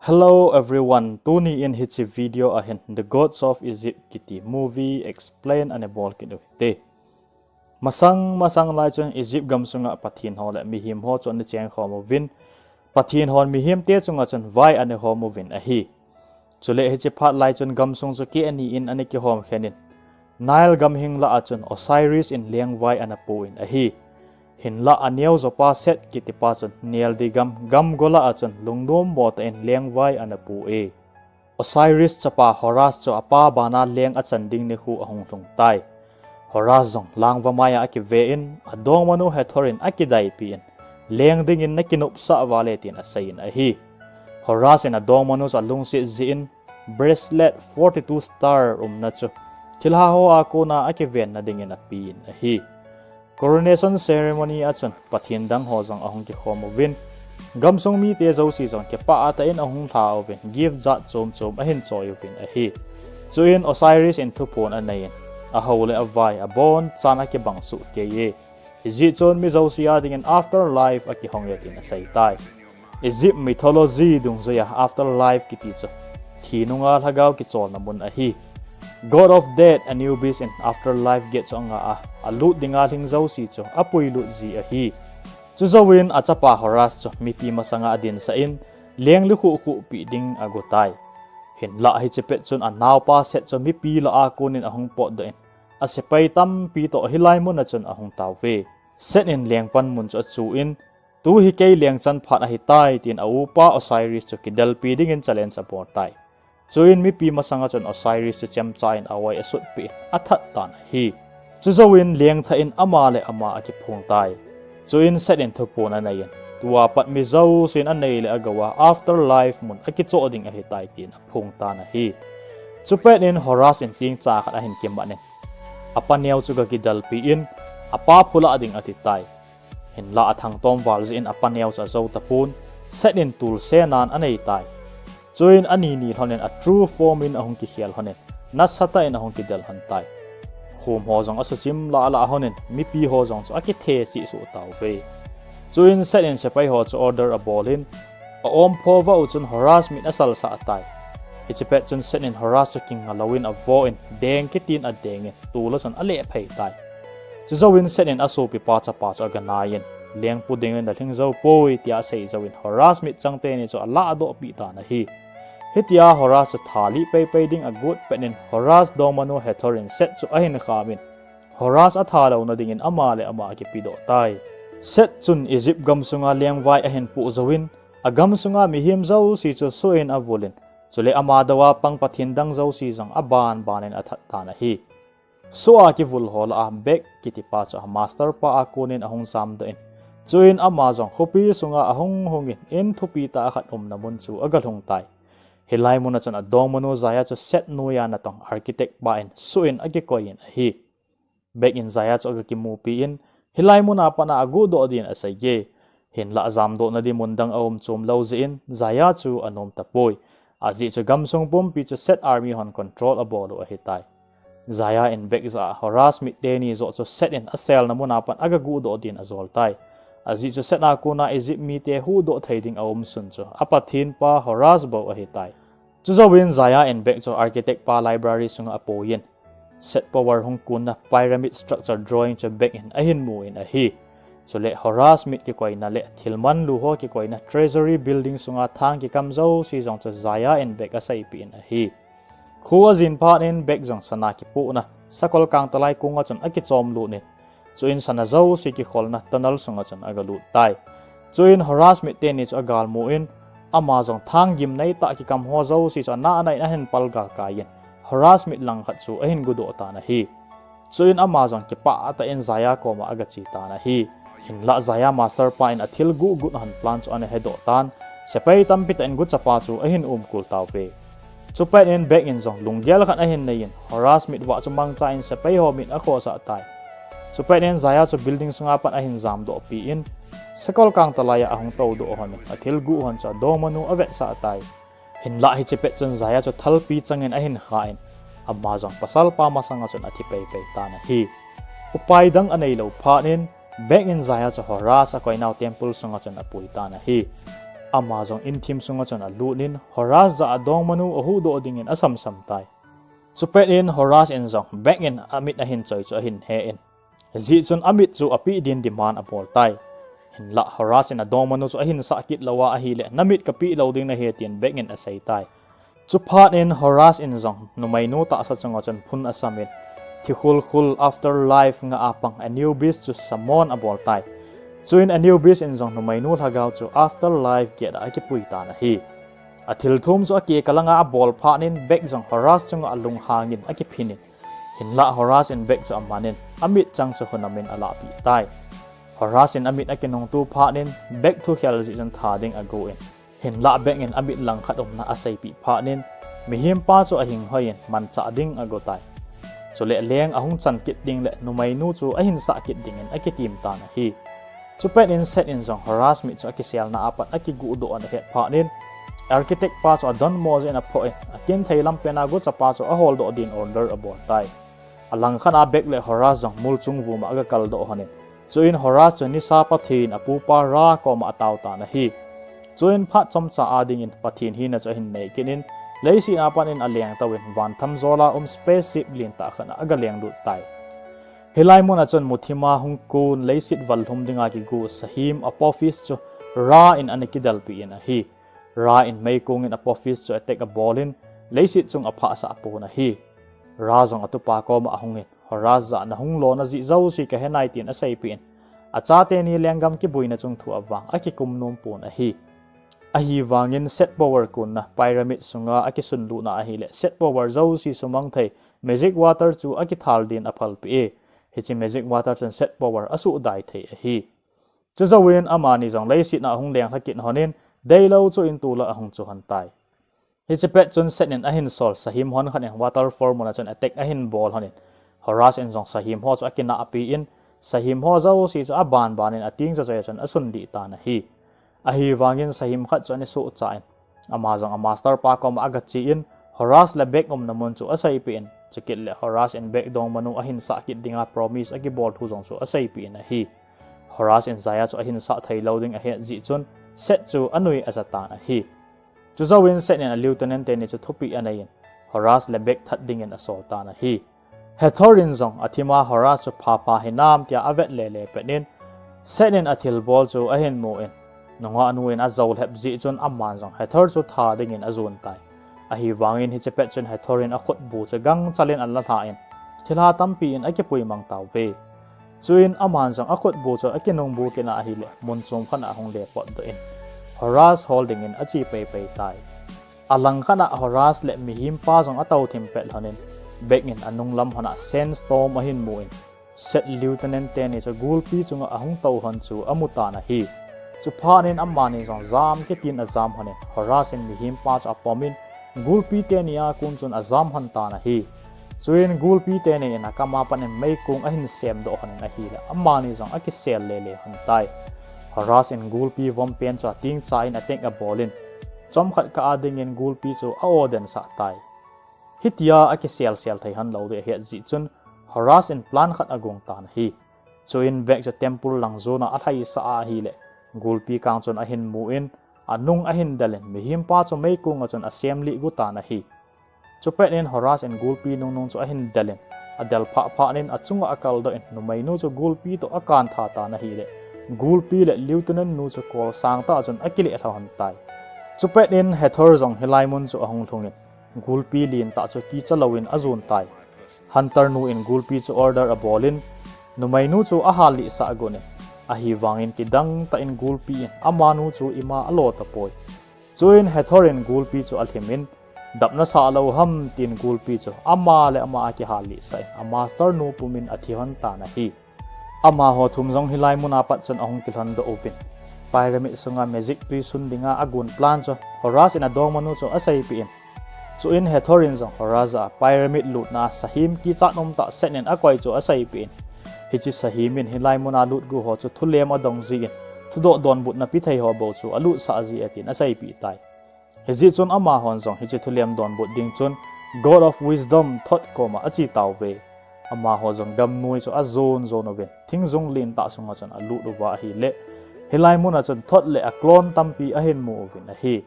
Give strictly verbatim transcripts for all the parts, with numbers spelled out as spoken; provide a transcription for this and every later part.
Hello everyone, tuni in hiche video a hin The Gods of Egypt kiti movie explain ana bol kit u hite. Masang masang lai chun Egypt gamsunga pathen ho le mihem ho chu ana cheng khom uvin, pathen hon mihem te chunga chun vai ana hom uvin ahi. Chule hiche phat lai chun gamsung chu keh ni in ana kihom khen in, Nile gam hing lah a chun Osiris in lengvai ana pu in ahi. Hinlah aneo jopa Set kitipa chun Nile di gam, gam gola a chun lungnom mo tah in lengvai ana pu e. Osiris chapa Horus chu apa bana leng achan ding nikho ahung lhung tai. Horus jong langva maiya akive in, adongmanu Hathor in akidaipi in, leng dingin nakinopsah vale tin asei in ahi. Horus in adongmanu chu alungset jeh in, bracelet forty-two star umna chu thilha hoa kona akivenna dingin ape in ahi. Coronation ceremony a chun pathen dang ho jong ahung kikhom uvin, gamsung mite jouse jong kipah tah in ahung lha uvin, gift jat chom chom ahin choi uvin ahi. Chuin Osiris in thuphon anei in, aho le avai, abonchan akibang soh kei e. Hijeh chun mi jouse a dingin afterlife akihong e tin asei tai. Egypt mythology dungjuiya afterlife kiti chu thi nunga lhagao kicholna mun ahi. God of Death Anubis in afterlife gate chu anga a, alut dinga lhing jouse chu apuilut ji ahi. Chujouvin achapa Horus chu mipi masanga adinsah in, leng lukhuh khuhpi ding agotai. Hinlah hiche pet chun anaopa Set chu mipi lah a konin ahung potdoh in, asepai tampi toh hilai muna chun ahung tauve. Set in lengpan mun chu achu in, tu hi kei lengchan phat ahitai tin aupa Osiris chu kidelpi dingin challenge abol tai. Chuin mipi masanga chun Osiris chu chemcha in aoi asutpi in athat tan ahi. Chujouvin lengthah in ama le ama akiphong tai. Chuin Set in thuphon anei in, tua pat mi jousen anei le agou a afterlife mun akichoh ding ahitai tin aphong tan ahi. Chupet in Horus in tingcha khat ahin kiman in, apa neo chu aga kidelpi in, apa phulah ding ati tai. Hinlah athangtom val jeh in apa neo chu ajou tapon, Set in tulsenan anei tai. Chuin ani ni lhonin a true form in ahung kikhel lhonin, nasatah in ahung kidel lhon tai. Khom ho jong asuchim lah lah lhonin, mipi ho jong chu akithe cheh soh tauve. Chuin Set in sepai ho chu order abol in, aompho vah u chun Horus mit asalsah tai. Hiche pet chun Set in Horus chu kinga louvin avo in, deng kitin adeng in, tol a chun alehphei tai. Chujouvin Set in asopipa chapa chu aga nai in, lengpu dingin nalhing jou poi tia asei jouvin Horus mitchang teni chu alahdohpi tan ahi. Hitia Horus chu tha lih peipei ding agot pet in Horus dongmanu Hathor in Set chu ahin kham in, Horus atha louna dingin ama le ama akipedoh tai. Set chun Egypt gamsunga lengvai ahin poh jouvin, agamsunga mihem jouse chu soh in avul in, chule ama dou a pang pathen dang jouse jong abanban in athat tan ahi. Soh a kivul ho lah a Bek kitipa chu amaster pa a konin ahung jamdoh in, chuin ama jong khopi sunga ahung hungin, in thupi tah khat umna mun chu aga lhung tai. Hilai muna chun adongmanu Zaya chu Set noiya natong architect pa in soh in akikoi in ahi. Bek in Zaya chu aga kimupi in, hilai muna pat a aguhdoh din asei e. Hinlah jamdohna ding mun dang aum chom lou jeh in Zaya chu anom tapoi. Ajeh chu gamsung pumpi chu Set army hon control abol u ahitai. Zaya in Bek jah a Horus mit teni joh chu Set in aselna muna pat aga guhdoh din ajol tai. Ajeh chu Set a kona Egypt mite huhdoh thei ding aum sun chu apathen pa Horus bou ahitai. Chujouvin Zaya in Bek chu architect pa library sunga apuiyin, Set power hung konna pyramid structure drawing chu Bek in ahin mu in ahi. Chule Horus mit kikoina le thil manlu ho kikoina treasury building sunga thang kikam jouse jong chu Zaya in Bek aseipeh in ahi. Kho ajin phat in Bek jong sana kipohna sakol kangtalai konga chun akichom lut in, chuin sana jouse kikholna tunnel sunga chun aga lut tai. Chuin Horus mit teni chu agalmu in, ama jong thang gimnei tah kikam ho jouse chu ana ana in ahin palgal kai in, Horus mit langkhat chu ahin guhdoh tan ahi. Chuin ama jong kipah tah in Zaya koma aga che tan ahi. Hinlah Zaya master pa in athil guh got hon plan chu ana hedoh tan, sepai tampi tah in guchapa chu ahin umkol tauve. Chupet in Bek in jong lunggel khat ahin nei in, Horus mit vah chu mangcha in sepai ho mit akhosah tai. Chupet in Zaya chu building sunga pat ahin jamdohpi in, sakol kangtalai a ahung toudoh hon in, athil guh hon chu adongmanu avetsah tai. Hinlah hiche pet chun Zaya chu thalpi changin ahin kha in, ama jong pasalpa masanga chun athi peipei tan ahi. Upai dang anei lou phat in, Bek in Zaya chu Horus akoinau temple sunga chun apui tan ahi. Ama jong inthim sunga chun alut in Horace jah a dongmanu ahuhdoh dingin asamsam tai. Chupet in Horace in jong Beck in amit ahin choi chu ahin he in, hijeh chun amit chu apeh din demand abol tai. Hinlah Horace in adongmanu chu ahin sah kit lou a ahileh, namit kapeh lou ding nahi tin Beck in asei tai. Chuphat in Horace in jong numeinu tahsa chunga chun phun asam in, thi khulkhul afterlife nga a pang Anubis chu summon abol tai. Chuin Anubis in jong numeinu lhagao chu afterlife gate a akipui tan ahi. Athilthum chu akikal anga abol phat in Beck jong Horace chunga alunghang in akiphin in, hinlah Horace in Beck chu aman in, amit chang chu hunam in alahpeh tai. Horace in amit akinungtu phat in Beck thukhel jeh chun tha ding agon, hinlah Beck in amit langkhat umna aseipeh phat in, mihem pa chu ahing hoi in manchah ding ago tai. Chuleh leng ahung chan kit ding leh numeinu chu ahin sah kit dingin akitim tan ahi. Chupet in Seth in jong Horace mit chu akiselna apat akiguhdoh ana het phat in, architect pa chu adonmo jeh in aphoh in, akinthei lampen a gucha pa chu aholdoh din order abol tai. Alangkhat a Beck le Horace jong mol chung vum a agakaldoh lhon in, chuin Horace chu nisa pathen apupa Ra koma atao tan ahi. Chuin phat chomcha a dingin Pathen hina chu ahin nei kit in, leiset a pat in aleng tou in vantham jol a um spaceship lentah khat a agaleng lut tai. Hilai mun a chun muthim a hung kon leiset vallhum dinga kigo sahem Apophis chu Ra in ana kidelpeh in ahi. Ra in meikong in Apophis chu attack abol in, leiset chung aphahsah pon ahi. Ra jong atupa koma ahung in, Horace jah a nahung lona jeh jouse kahe nai tin aseipeh in, achateni lenggam kibuina chung thu avang akikum nom pon ahi. Ahivangin Set Power konna pyramid sunga akisunlutna ahileh Set Power jouse sumang thei magic water chu akithal din aphalpeh e. Hiche magic water chun Set Power asuhdai thei ahi. Chujouvin amani jong leiset a ahung lenglha kit lhon in, deilou chu in tol a ahung chu lhon tai. Hiche pet chun Seth in ahin sol sahem hon khat in waterfall mun a chun attack ahin bol lhon in, Horace in jong sahem ho chu akinahpi in, sahem ho jouse chu abanban in ateng chachai a chun asunlih tan ahi. Ahivangin sahem khat chu ana sohcha in, ama jong amaster pa koma agache in, Horace le Beck umna mun chu aseipeh in, chukit le Horace in Beck dongmanu ahin sah kit dinga promise akibol thu jong chu aseipeh in ahi. Horace in jaya chu ahin sah theilou ding ahet jeh chun, Seth chu anui aja tan ahi. Chujouvin Seth in a lieutenant teni chu thupeh anei in, Horace le Beck that dingin asol tan ahi. Hathor in jong athima Horace chu phapha hinam tia avet lele pet in, Seth in athilbol chu ahin mu in, nungahnu in ajou lhep jeh chun aman jong Hathor chu that dingin ajon tai. Ahivangin hiche pet chun Hathor in akhutbu chu gangchal in alah lhan, thilha tampi in akipui mang tauve. Chuin aman jong akhutbu chu akinungbu kit in ahileh, mun chom khat a ahung lepotdoh in, Horace hol dingin ache paipai tai. Alangkhat a Horace le mihem pa jong atou thim pet lhon in, Beck in anunglam lhon a sandstorm ahin mu in, Seth lieutenant teni chu gulpi chunga ahung tou lhon chu amu tan ahi. Chuphat in amani jong jam kit in ajam lhon in, Horace in mihem pa chu apom in, gulpi teni a kon chun ajam lhon tan ahi. Chuin gulpi teni in akam a pat in meikong ahin semdoh lhon in ahileh, amani jong akisel lele lhon tai. Horace in gulpi vom pen chu atengcha in attack abol in, chomkhat kah a dingin gulpi chu a-o densah tai. Hitia akiselsel thei lhon lou ding ahet jeh chun, Horace in plan khat agong tan ahi. Chuin Beck chu temple lang jon a alhaisah a ahileh, gulpi kang chun ahin mu in, anung ahin del in, mihem pa chu meikong a chun asemlih got tan ahi. Chupet in Horace in gulpi nungnung chu ahin del in, adel phahphah in achunga akaldoh in, numeinu chu gulpi toh akantha tan ahileh, gulpi le lieutenant nu chu kolsang tah a chun akileh lha lhon tai. Chupet in Hathor jong hilai mun chu ahung lhung in, gulpi lentah chu kicha lou in ajon tai. Hunter nu in gulpi chu order abol in, numeinu chu ahallihsah got in, ahivangin kidang tah in gulpi in amanu chu ima alo tapoi. Chuin Hathor in gulpi chu alhim in, dap nasah lou ham tin gulpi chu ama le ama akihallihsah in, amaster nu pumin athi lhon tan ahi. Amaho thum jong hilai mun a pat chun ahung kilhondoh uvin, pyramid sunga magic tuisun dinga agon plan chu Horace in adongmanu chu aseipeh in, chuin Hathor in jong Horace jah a pyramid lutna a sahem kichat umtah Seth in akoi chu aseipeh in, hiche sahem in hilai mun a lut gu ho chu thulem adong jeh in, thudoh donbutna pethei ho bou chu alutsah ji e tin aseipeh tai. Hijeh chun amahon jong hiche thulem donbut ding chun God of Wisdom Thoth koma ache tauve. Amaho jong gamnoi chu ajon jon uvin, thingjung lentah sunga chun alut uva ahileh, Hilai mun a chun Thot le a clone tampi ahin mu uvin ahi.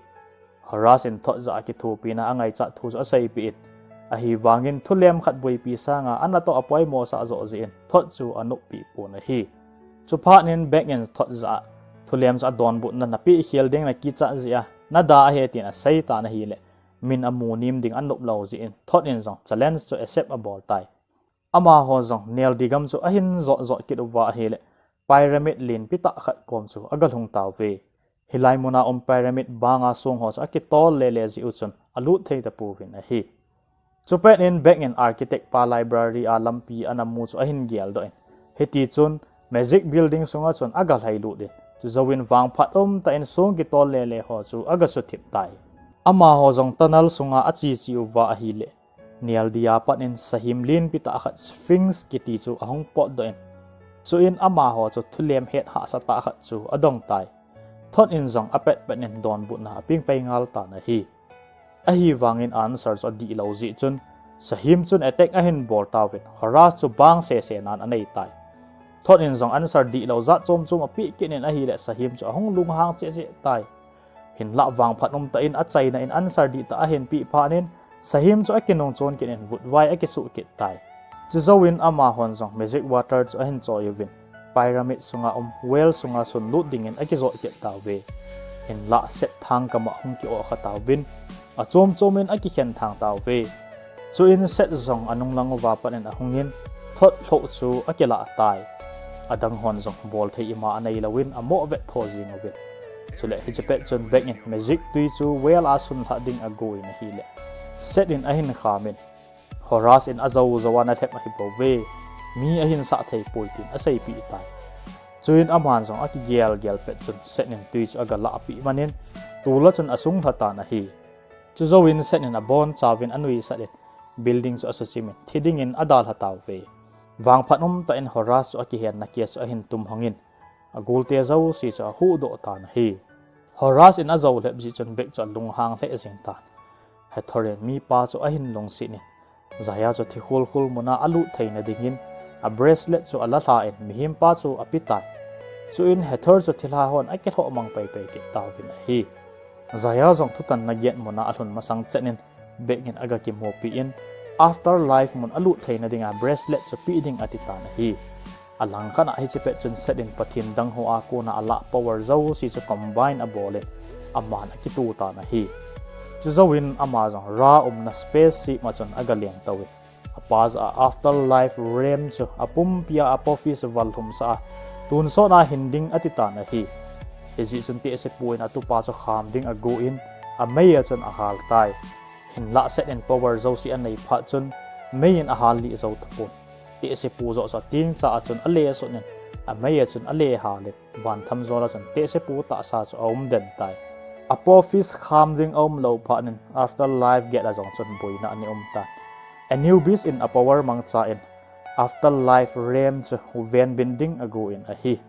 Horace in Thot jah a kithopina angaichat thu chu aseipeh in, ahivangin thulem khat boipi sanga anatoh apoimo sah joh jeh in Thot chu anoppi pon ahi. Chuphat in Beck in Thot jah a thulem chu adonbutna napeh khel ding nakichat jeh a nada ahi tin asei tan ahile, min amu nim ding anop lou jeh in Thot in jong challenge chu accept abol tai. Amaho jong Nilfgaard gam chu ahin jot jot kit uva ahile, pyramid lenpi tah khat kom chu agalhung tauve. Hilai muna um pyramid banga song ho chu akitol lele jeh u chun alut thei tapouvin ahi. Chupet in Beck in architect pa library a lampi anamu chu ahin geldoh in, hiti chun magic building sunga chun agalhailut in, chujouvin vangphat umtah in song kitol lele ho chu agasuthip tai. Amaho jong tunnel sunga acheche uva ahile, Nilfgaard a pat in sahim lenpi tah khat Sphinx kiti chu ahung potdoh in, chuin amaho chu thulem het hahsa tah khat chu adong tai. Thot in jong apet pet in donbutna aping pei ngal tan ahi. Ahivangin answer chu adih lou jeh chun, sahim chun attack ahin bol tauvin, Horace chu bang sese nan anei tai. Thot in jong answer dih lou jat chom chom apeh kit in ahile, sahim chu ahung lunghang cheh cheh tai. Hinlah vangphat umtah in achaina in answer dihtah ahin peh phat in, sahim chu akinung chon kit in vutvai akisuh kit tai. Chujouvin amahon jong magic water chu ahin choi uvin, pyramid sunga um well sunga sunlut dingin akijot kit tauve. Hinlah Set thangkam a hung ki-oh kha tauvin, achom chom in akikhen thang tauve. Chuin Set jong anung lang uva pat in ahungin, Thot lhoh chu akilah tai. Adang hon jong bol thei ima anei louvin amoh vet tho jing uvin. Chule hiche pet chun Beck in magic tui chu well a sunlhah ding agon ahile, Set in ahin khamin, Horace in ajou jou a nalhep ahi bouve, mi ahin sah thei poi tin aseipeh tai. Chuin aman jong akigel gel pet chun Set in tui chu agalah peh man in, tol a chun asunglha tan ahi. Chujouvin Set in abonchauvin anuisat in, building chu asuchim in thi dingin adalha tauve. Vangphat umtah in Horace chu akihenna case chu ahin tum hongin, agolte jouse chu ahuhdoh tan ahi. Horace in ajou lhep jeh chun Beck chu alunghang lheh jing tan. Hathor in mipa chu ahin lungset in, Zaya chu thi khul khul muna alut theina dingin, a bracelet chu alalha in mihem pa chu ape tan. Chuin Hathor chu thilha hon akilhoh mang pei pei kit tauvin ahi. Zaya jong thutanna gate muna alhun masang chet in, Beck in agakimupi in, afterlife mun alut theina dinga bracelet chu pe ding ati tan ahi. Alangkhat a hiche pet chun Set in Pathen dang ho a kona alah power jouse chu combine abol in, aman akitoh tan ahi. Chujouvin ama jong Ra umna spaceship a chun agaleng touvin, apa jah a afterlife realm chu apumpia Apophis vallhumsah a, tonsot a hin ding ati tan ahi. Hijeh chun tehsepu in atupa chu kham ding agon, amei a chun ahal tai. Hinlah Set in power jouse anei phat chun, mei in ahal lih jou tapon. Tehsepu joh chu atengcha a chun ale sut in, amei a chun ale hal in, van thamjol a chun tehsepu tahsa chu aum den tai. Apophis kham ding aum lou phat in, afterlife gate a jong chun boina ana um tan. Anubis in a power mangcha in, afterlife realm chu venbin ding agon ahi.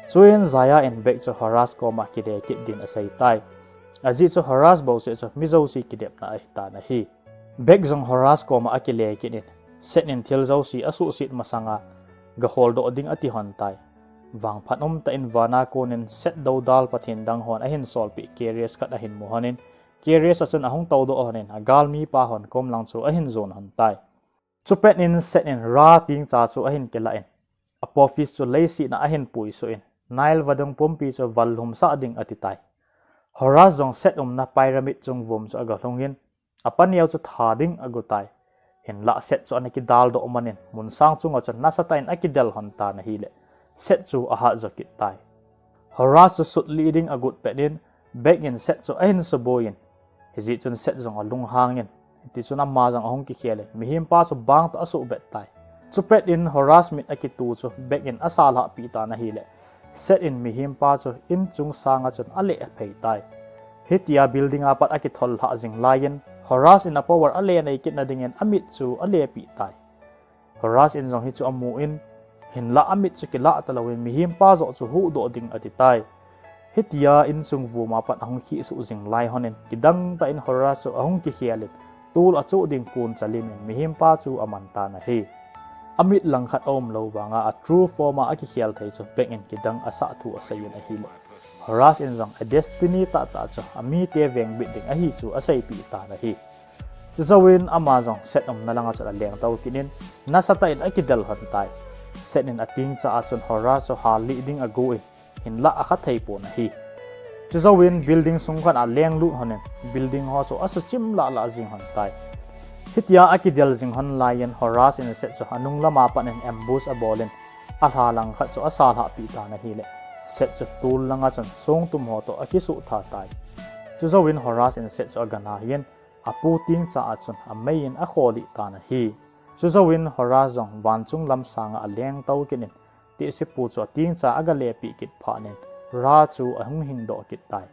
Chuin Zaya in Beck chu Horace koma kile kit din asei tai. Ajeh chu Horace bouseh chu mi jouse kidepna ahi tan ahi. Beck jong Horace koma akile kit in, Set in thil jouse asuhset masanga gaholdoh ding ati lhon tai. Vangphat umtah in vana konin Set doudal Pathen dang hon ahin solpeh carriage khat ahin mu lhon in, carriage a chun ahung toudoh lhon in, agalmi pa hon kom lang chu ahin jon lhon tai. Chupet in Set in Ra tengcha chu ahin kilah in, Apophis chu leiset a ahin puisuh in, Nile vadung pumpi chu vallhumsah ding ati tai. Horace jong Set umna pyramid chung vum chu agalhung in, apa neo chu tha ding ago tai. Hinlah Set chu ana kidaldoh man in, mun sang chunga chun nasatah in akidel lhon tan ahile, Set chu ahat jo kit tai. Horace chu sutlih ding agot pet in, Beck in Set chu ahin suboi in, hijeh chun Set jong alunghang in, hiti chun ama jong ahung kikhel in, mihem pa chu bang toh asuhbet tai. Chupet in Horace mit akitoh chu Beck in asalhah peh tan ahile, Set in mihem pa chu in chung sanga chun ale phei tai. Hitia building a pat akithol lhah jing laiyin, Horace in a power ale nei kitna dingin amit chu ale peh tai. Horace in jong hichu amun, hinlah amit chu kilah talouvin mihem pa joh chu huhdoh ding ati tai. Hitia insung vum a pat ahung khehsuh jing lai lhon in, kidang tah in Horace chu ahung kikhel in, tol achoh ding kon chalim in mihem pa chu aman tan ahi. Amit langkhat aum lou vanga a true form a akikhel thei chu Bek in kidang asah thu asei in ahile, Horace in jong a destiny tahtah chu amite vengbit ding ahi chu aseipeh tan ahi. Chujouvin ama jong Seth umna langa chun aleng tou kit in, nasatah in akidel lhon tai. Seth in atingcha a chun Horace chu hallih ding agon, hinlah akha thei pon ahi. Chujouvin building sung khat a aleng lut lhon in, building ho chu asuchim lahlah jing lhon tai. Hitia akidel jing lhon laiyin Horace in Seth chu anung lama pat in ambush abol in, alha langkhat chu asalhah peh tan ahile, Seth chu tul langa chun songtum ho toh akisuh tha tai. Chujouvin Horace in Seth chu agana hin, apu tingcha a chun amei in akholih tan ahi. Chujouvin Horace jong vanchung lam sanga aleng tou kit in, tehsepu chu atingcha agalepeh kit phat in, Ra chu ahung hingdoh kit tai.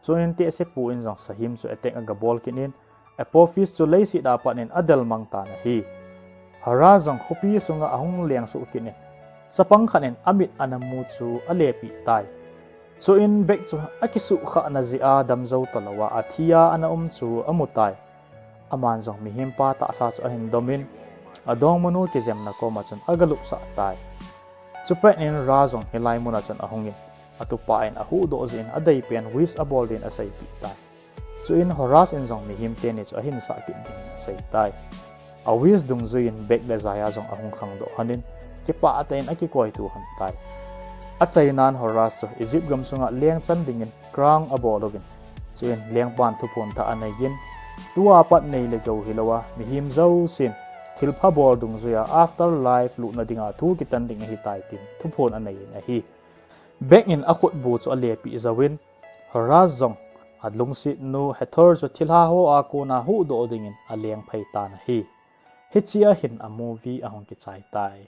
Chuin tehsepu in jong Sahim chu attack agabol kit in, Apophis chu leiset a pat in adelmang tan ahi. Horace jong khopi sunga ahung lengsuh kit in, chapang khat in amit ana mu chu alepeh tai. Chuin Bek chu akisuhkhahna jeh a damjou talouva athi a ana um chu amu tai. Aman jong mihempa tahsa chu ahin dom in, adongmanu kijemna koma chun agalupsah tai. Chupet in Ra jong hilai muna chun ahungin, atupa in ahuhdoh jeh in adeipen wish abol din aseipeh tai. Chuin Horace in jong mihem teni chu ahinsah kit dingin asei tai. A wish dungjuiyin Bek le Zaya jong ahung khangdoh lhonin, kipah tah in akikoitu lhon tai. Achainan Horace chu Egypt gamsunga lengchan dingin crown abol uvin, chuin lengpan thuphon thah aneiyin, tua pat nei le gou hilouva mihem jousen thilpha bol dungjuia after life lutna dinga thu kitan ding ahitai tin thuphon aneiyin ahi. Bek in akhutbu chu alepeh jouvin, Horace jong alungsetnu Hathor chu thilha hoa kona huhdoh dingin alengphei tan ahi. Hichea hin a movie ahung kichai tai.